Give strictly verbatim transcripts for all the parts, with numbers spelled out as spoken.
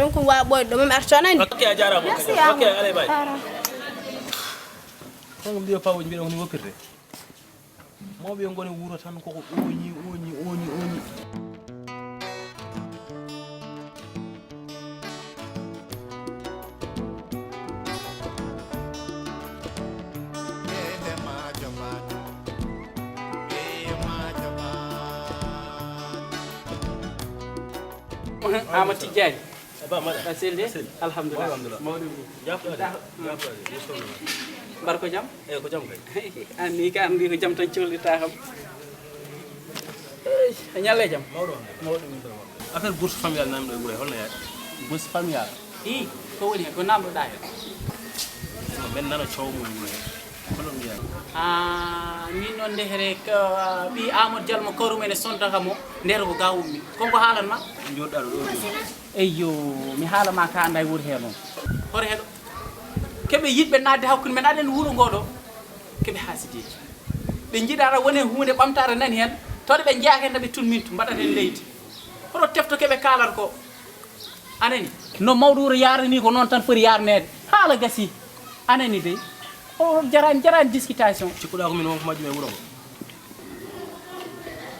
Ɗum ko waawi ɓooyde ɗo, mami artu tan anndi. Ok, a jaaraama. Merci, ok, Amadou. Allez, bye. Jaaraama. Tan ko mbiyo pawuji mbiɗon ko ni woppirde. Mawɓe yo ngoni wuro tan koko ooñi, ooñi, ooñi, ooñi. Amadou Tidiani. Ba, mbaɗa. A selli? A selli. Alhamdulillah. Alhamdulillah. Mawɗum ni. Jaafuɗaa de. Jaafuɗaa de. Yo sono. Mbar ko jam? Eyi, ko jam kay. An ni ka, an mbi ko jam tan cohlirta kam. Ey, a ñalle jam? Mawɗo. Mawɗum ni. Affaire bourse familiale nan ɗo e wuro he, holno yaari? Bourse familiale? I, ko woni hen? Ko namdoɗaa hen? Min nana coow mum e wuro he. Kono mi yaari. Ah, min noon ndehre ko, ah, ɓii Amadou Diallo mo kawru men e sonta kam o, ndehre ko ga ummi. Kon ko haalan ma? Jooɗɗaa ɗo ɗo. Eyyo, mi haala ma ka anda e wuur he noon. Hoto heɗo. Keɓe yiɗɓe naatde hakkunde men, aɗen wuro ngo ɗo. Keɓe haasideeji. Ɓe njiɗa ara wone huunde ɓamtaare nani heen. Tawde ɓe njeyaaka heen, ɓe tun min tun mbaɗat heen leydi. Hoto tefto keɓe kaalata ko. Anani? No mawɗo wuro yaarani ko noon tan foti yaarneede. Haala gasi. Anani dey. O jarani, jarani discutation. Cikkuɗaa ko min wonko majjum e wuro ngo?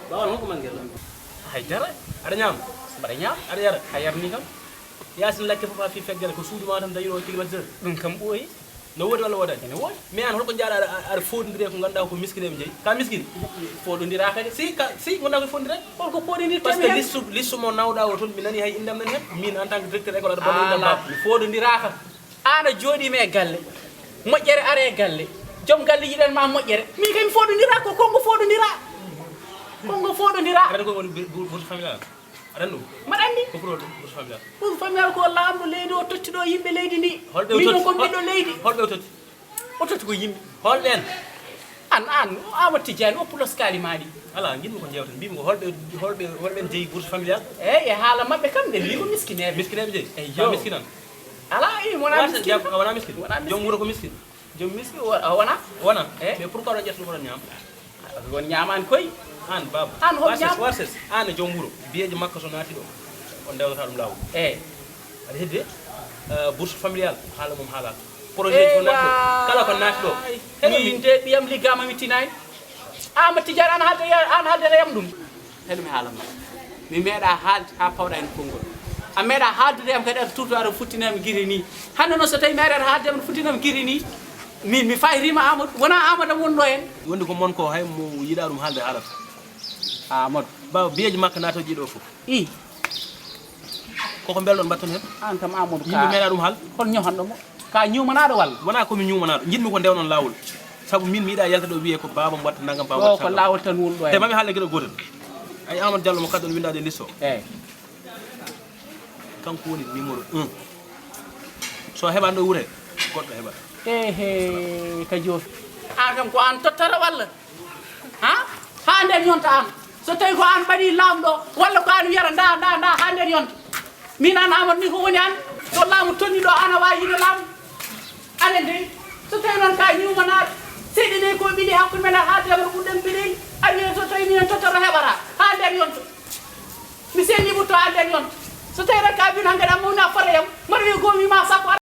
Bawa wonko mangel. Hay dara. Aɗa ñaama? Mbaɗa ñaama. Aɗa yara? A yarni kam. Yaasin lakke fof a fi feggere ko suudu ma tan dayiro climatiseur. Ɗum kam ɓooyi. No woodi walla woodani? Ene woodi. Mais an holko jaaɗa aɗa, aɗa foodondire ko ganduɗa ko miskineɓe jeeyi? Ka miskin? Foodondira kadi. Si, ka, si, gonda ko foodondire? Holko foodondirta? Parce que liste, liste mo nawɗa o toon, mi nani hay indam nani hen. Min en tant que directeur école aɗa baɗa indam. Ala, baba. Mi foodondira kam. An a jooɗiima e galle, moƴƴere ara e galle, joom galle yiɗan ma moƴƴere. Min kay mi foodondira ko, ko ngo foodondira. Ko ngo foodondira. Aɗa ko woni bu-, bu-, bourse familiale? Aɗa anndi ɗum? Mbaɗa anndi? Ko pour ɗum, bourse familiale. Bourse familiale ko laamɗo leydi o totti ɗo yimɓe leydi ndi. Holɓe o totti? Min noon ko ɓiɗɗo leydi. Holɓe o totti? O totti ko yimɓe. Holɓe en? An, an, Amadou Tidiani, o pulos kaali ma ɗi. Ala, nginmi ko jewten. Mbimi ko holɓe, holɓe, holɓe en jeeyi bourse familiale? Eyi, e haala maɓɓe kam, ɓe mbi ko miskineɓe. Miskineɓe jeeyi? Eyyo. Ka miskinan? Ala, i, wona miskin. Wona miskin? Wona miskin. Joom wuro ko miskin? Joom miskin, o, o wona? Wona? Eh? Mais pourquoi ɗon ƴetta ɗum oɗon ñaama? Won ñaamaani koy. An, baaba. An, hol ñaam? Warses, an e joom wuro. Biyeejo makko so naati ɗo, on ndewnata ɗum laawol. Eh. Aɗa heddi? Eh, bourse familiale, haala mum haalaaka. Projet ko naati ɗo. Kala ko naati ɗo. Heɗo min de ɓiyam liggaama mi tinaani. Ama Tidiane, an haalde, an haalde yam ɗum. Heɗo mi haala ma. Mi meeɗa haalde haa pawɗa heen konngol. A meeɗa haaldude yam kadi aɗa tuuto aɗa futtina mi giri ni. Hannde noon so tawi mi ari aɗa haalde yam aɗa futtina mi giri ni. Min mi fayriima Amadou. Wonaa Amadou am wonɗo heen. Wonde ko mon ko hay mo yiɗa ɗum haalde haalata. Amadou. Baaba biyeejo makko naatooji ɗo fof. I. Koko mbelɗon mbaɗton heen? An kam Amadou ka. Yimɓe meeɗa ɗum haal? Hol ñohanɗo mo? Ka ñuumanaaɗo walla? Wonaa ko mi ñuumanaaɗo. Njiɗmi ko ndewnon laawol. Sabu min mi yiɗa yalta ɗo wiyee ko baaba mo watta nangam, baaba watta nangam. Ɗo ko laawol tan woni ɗo. Te mami haala geɗo gootel. Ay Amadou Diallo mo kadɗon winndaade e liste o. Eyi. Kanko woni numéro un. So heɓaani ɗo wure, goɗɗo heɓat. Ehe, ka joofi. An kam ko an tottata walla? Ha? Ha nden yonta an. So tawi ko an ɓaɗi laamɗo, walla ko an wiyata nda, nda, nda, ha nden yonta. Min an Amadou ni ko woni an, so laamu tonni ɗo, an a wawi yiide laamu. Anen dey, so tawi noon ka ñuumanaaɗo, seyɗe ɗe ko ɓili hakkunde men, a haaldema no ɓurɗen peɗeli, aɗa wiya so tawi minen tottata heɓata, ha nden yonta. Mi seeni ɓutto ha nden yonta. So tawi tan ka bino hankkadi a mawni a fotayam, mbaɗa wiya goomi ma sappo.